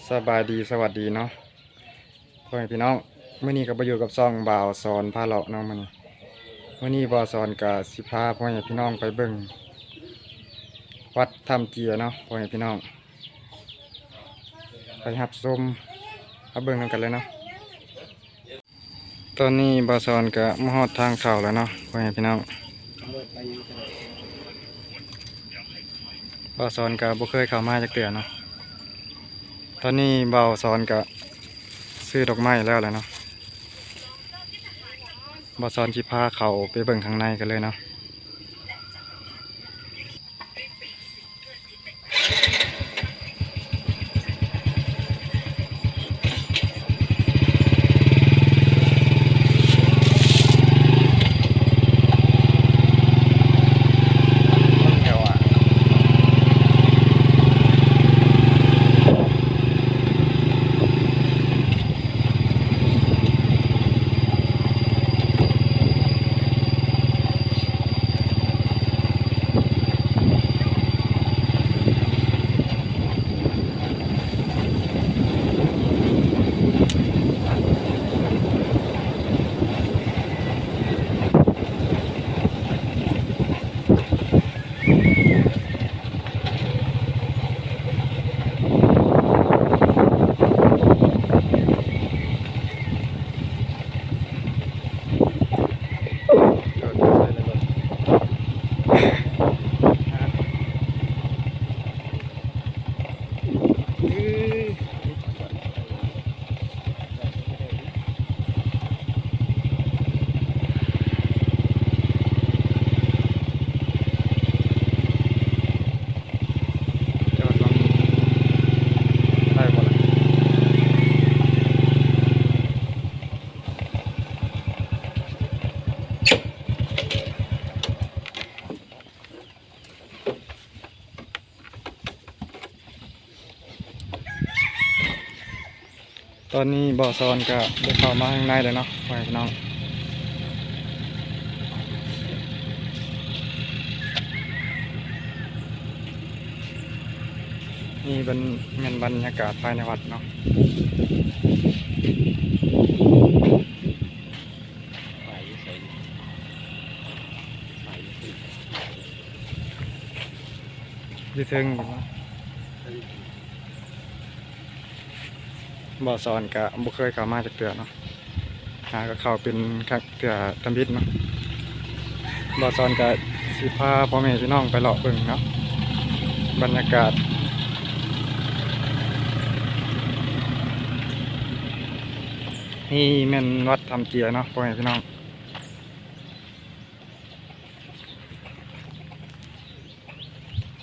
ສະບາຍດີ ສະຫວັດດີເນາະ ພໍ່ແມ່ພີ່ນ້ອງ. ມື້ນີ້ກໍມາຢູ່ກັບຊ່ອງບ່າວສອນພາເລາະເນາະ. ມື້ນີ້ ມື້ນີ້ບ່າວສອນກໍຊິພາພໍ່ແມ່ພີ່ນ້ອງໄປເບິ່ງວັດຖ້ຳເຈຍເນາະ ພໍ່ແມ່ພີ່ນ້ອງ. ໄປຮັບຊົມ ຮັບເບິ່ງນຳກັນເລີຍເນາະ. ຕອນນີ້ບ່າວສອນກໍມາຮອດທາງເຂົ້າແລ້ວເນາະ ພໍ່ແມ່ພີ່ນ້ອງ. ບ່າວສອນກໍບໍ່ເຄີຍເຂົ້າມາຈັກເທື່ອເນາະ. ຕອນນີ້ບ່າວສອນກໍຊື້ດອກໄມ້ແລ້ວແຫຼະເນາະ. ບ່າວສອນຊິພາເຂົ້າໄປເບິ່ງຂ້າງໃນກັນເລີຍເນາະ. ຕອນນີ້ບ່າວສອນກໍໄດ້ເຂົ້າມາຂ້າງໃນແລ້ວເນາະ ພໍ່ແມ່ພີ່ນ້ອງ. ນີ້ເປັນ ແມ່ນບັນຍາກາດພາຍໃນວັດເນາະ. ຢູ່ເທິງພຸ້ນເນາະ. ບ່າວສອນກະບໍ່ເຄີຍເຂົ້າມາຈັກເທື່ອເນາະ, ຫາກໍເຂົ້າເປັນຄັ້ງເທື່ອທຳອິດເນາະ. ບ່າວສອນກະຊິພາພໍ່ແມ່ພີ່ນ້ອງໄປເລາະເບິ່ງເນາະ ບັນຍາກາດ. ນີ້ແມ່ນວັດຖ້ຳເຈຍເນາະ ພໍ່ແມ່ພີ່ນ້ອງ.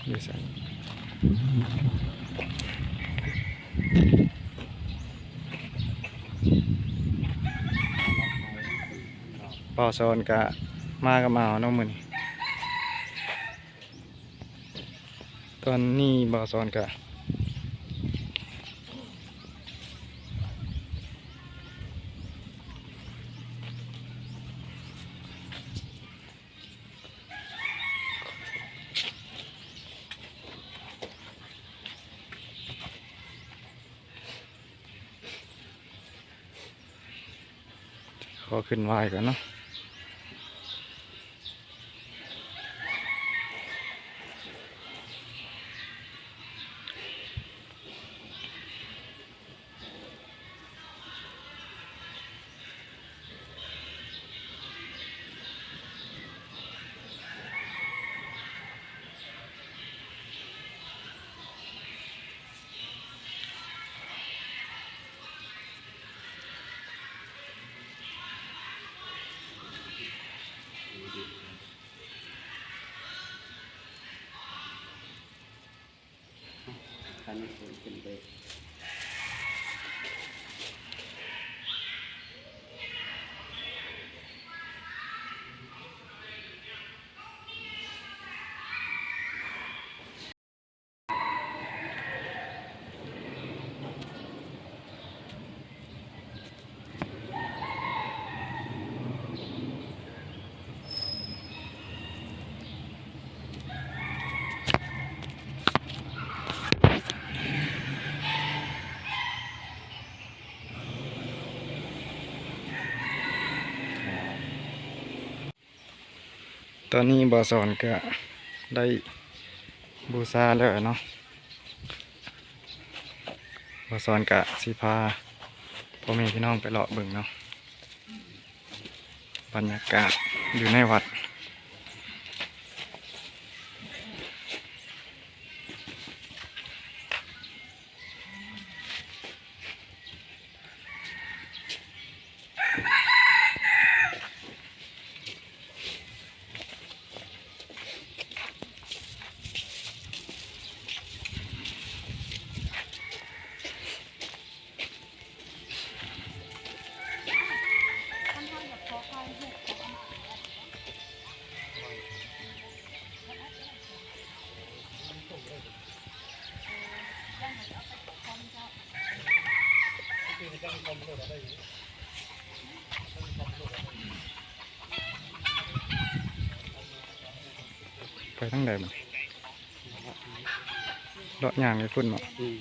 ຢູ່ໃສ? ບ່າວສອນກະມາກັບອາວເນາະມື້ນີ້. ຕອນນີ້ບ່າວສອນກະ ຂໍຂຶ້ນໄຫວ້ກ່ອນເນາະ. ຕອນນີ້ບ່າວສອນກະໄດ້ບູຊາແລ້ວເນາະ. ບ່າວສອນກະຊິພາພໍ່ແມ່ພີ່ນ້ອງໄປເລາະເບິ່ງເນາະ ບັນຍາກາດຢູ່ໃນວັດ. ໄປທາງໃດບັດນີ້? ເລາະຍ່າງໄປພຸ້ນເນາະ. ອືມ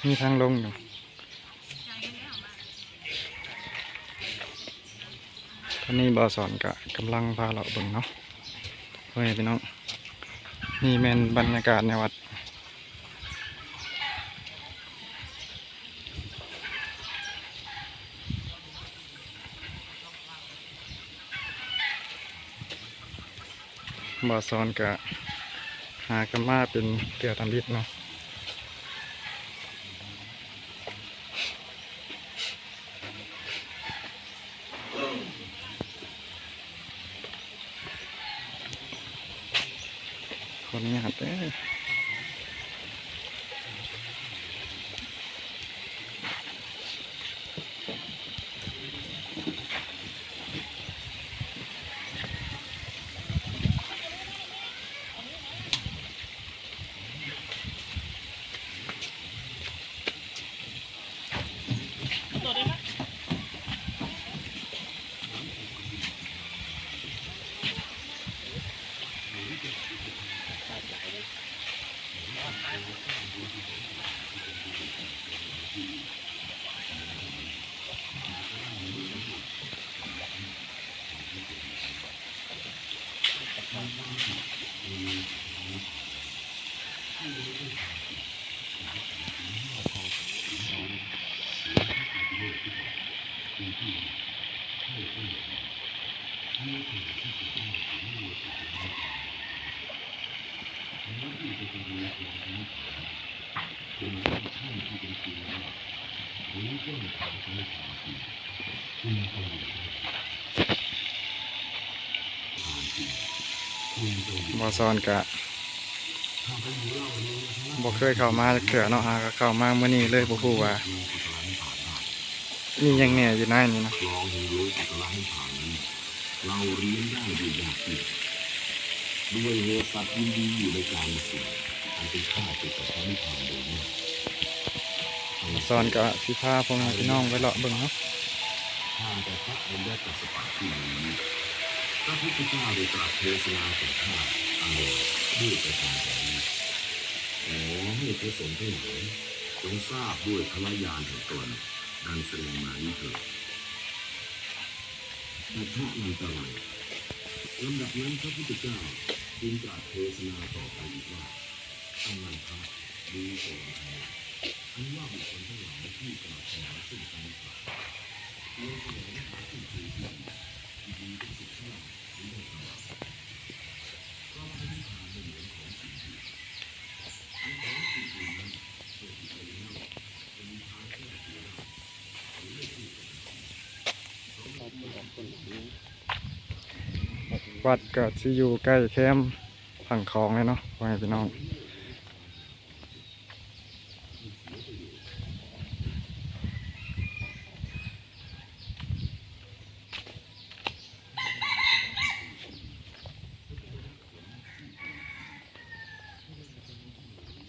ມີທາງລົງຢູ່. ຕອນນີ້ບ່າວສອນກະກຳລັງພາເລາະເບິ່ງເນາະ ພໍ່ແມ່ພີ່ນ້ອງ. ນີ້ແມ່ນບັນຍາກາດໃນວັດ. ບ່າວສອນກະຫາກັນມາເປັນເກືອທຳອິດເນາະ. ຂໍອະນຸຍາດເດີ. ບ່າວສອນກະບໍ່ເຄີຍເຂົ້າມາຈັກເທື່ອເນາະ ຫາກະເຂົ້າມາມື້ນີ້ເລີຍ ບໍ່ຮູ້ວ່າມີຫຍັງແດ່ຢູ່ໃນນີ້ເນາະ. ບ່າວສອນກະຊິພາພໍ່ແມ່ພີ່ນ້ອງໄປເລາະເບິ່ງເນາະ. ພະພຸດທະເຈົ້າໄດ້ຕລັດເທສະນາແກ່ຂ້າອັນໜຶ່ງດ້ວຍປະການໃດ? ຂໍໃຫ້ພະສົງທັງຫຼາຍຈົ່ງຊາບດ້ວຍພະນະຍານແຫ່ງຕົນ ດັ່ງສະແດງມານີ້ເທີ້ນ. ອັດຖະນັນຕະລັງ. ລຳດັບນັ້ນພະພຸດທະເຈົ້າຈຶ່ງຕລັດເທສະນາຕໍ່ໄປອີກວ່າ ອັນນັນທະ ຫຼື ສະຫວັນທະນະ ອັນວ່າບຸກຄົນທັງຫຼາຍຜູ້ປາດຖະໜາເສັ້ນທາງນິບພານ ຄວນສະແຫວງຫາສິ່ງເຄຍທີ່ດີ ທີ່ດີເປັນສຸກສະຫຼາດ ຫຼື ໄດ້ກຳລັງ. ເພາະພະນິບພານບໍ່ເໝືອນຂອງສິ່ງອື່ນ ອັນຂອງສິ່ງອື່ນນັ້ນເກີດຂຶ້ນໄປແລ້ວ ຈະມີທາງແກ້ຕົວໄດ້ ຫຼື ເລີກເລີກໄປທັນທີ. ວັດກະຊິຢູ່ໃກ້ແຄມຝັ່ງຂອງເລີຍເນາະ ພໍ່ແມ່ພີ່ນ້ອງ.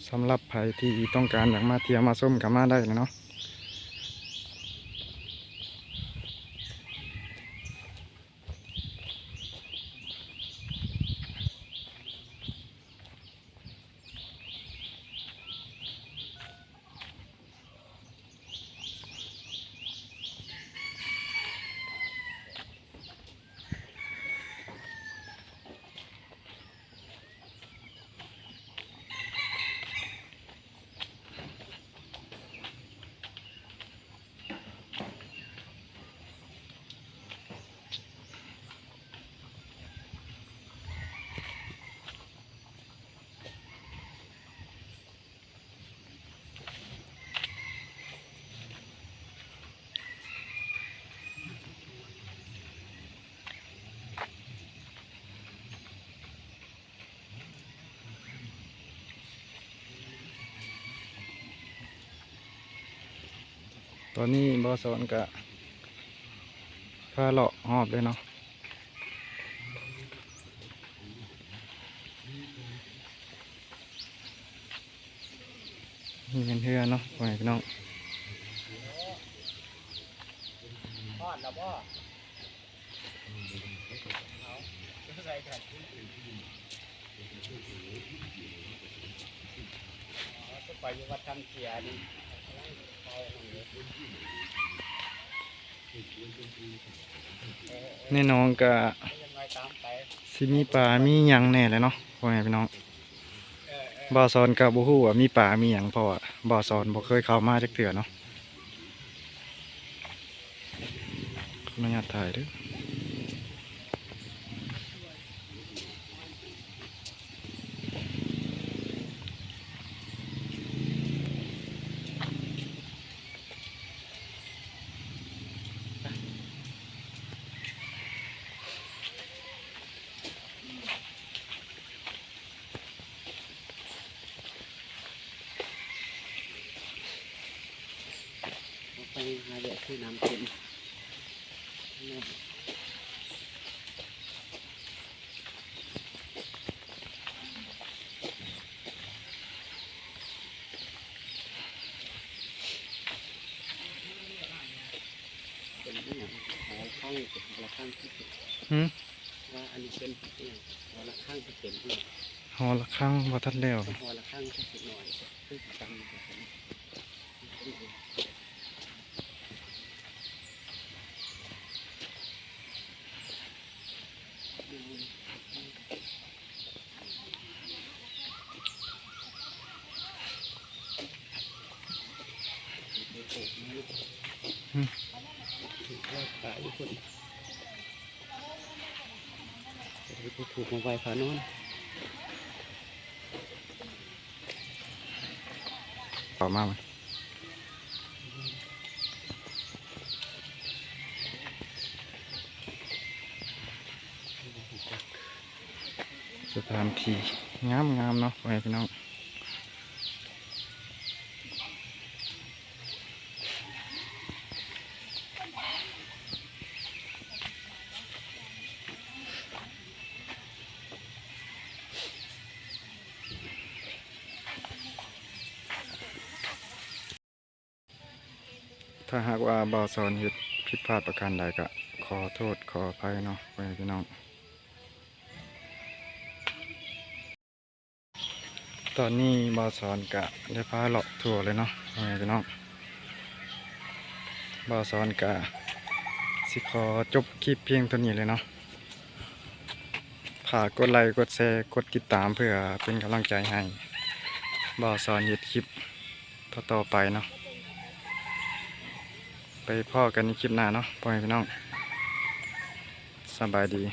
ສຳລັບໃຜທີ່ຕ້ອງການຢາກມາທ່ຽວມາຊົມກະມາໄດ້ເນາະ. ສ ຕອນນີ້ບ່າວສອນກະພາເລາະຮອບເລີຍເນາະ ນີ້ແມ່ນເຮືອນເນາະ ພໍ່ແມ່ພີ່ນ້ອງ. ຮອດແລ້ວບໍ່? ໄປຢູ່ວັດທຳເຈຍນີ້ ໃນໜອງກະຊິມີປາມີຫຍັງແດ່ແຫຼະເນາະ ພໍ່ແມ່ພີ່ນ້ອງ. ບ່າວສອນກະບໍ່ຮູ້ວ່າມີປາມີຫຍັງ ເພາະວ່າບ່າວສອນບໍ່ເຄີຍເຂົ້າມາຈັກເທື່ອເນາະ. ຂໍອະນຸຍາດຖ່າຍເດີ້. ໄປຫາແວະຊື້ນ້ຳກິນ. ເປັນອີ່ຫຍັງ? ຫໍລະຄັງ ຫໍລະຄັງທີ່ເປັນ ຫື? ວ່າອັນນີ້ເປັນອີ່ຫຍັງ? ຫໍລະຄັງທີ່ເປັນອີ່ຫຍັງ? ຫໍລະຄັງບໍ່ທັນແລ້ວ. ຫໍລະຄັງຄືຊິໜ້ອຍ ຄືຊິຕ່ຳ. ອືມ ປາຢູ່ພຸ້ນ ໄປຈູດທູບມາໄຫວ້ພະນອນ. ເຂົ້າມາ ສະຖານທີ່ງາມໆເນາະ ພໍ່ແມ່ພີ່ນ້ອງ. ຖ້າຫາກວ່າບ່າວສອນເຮັດຜິດພາດປະການໃດ ກະຂໍໂທດຂໍອະໄພເນາະ ພໍ່ແມ່ພີ່ນ້ອງ. ຕອນນີ້ບ່າວສອນກະໄດ້ພາເລາະທົ່ວເລີຍເນາະ ພໍ່ແມ່ພີ່ນ້ອງ. ບ່າວສອນກະຊິຂໍຈົບຄລິບພຽງເທົ່ານີ້ເລີຍເນາະ. ຝາກກົດໄລ ກົດແຊ ກົດຕິດຕາມ ເພື່ອເປັນກຳລັງໃຈໃຫ້ບ່າວສອນເຮັດຄລິບຕໍ່ໆໄປເນາະ. ໄປພໍ້ກັນໃນຄລິບໜ້າເນາະ ພໍ່ແມ່ພີ່ນ້ອງ. ສະບາຍດີ.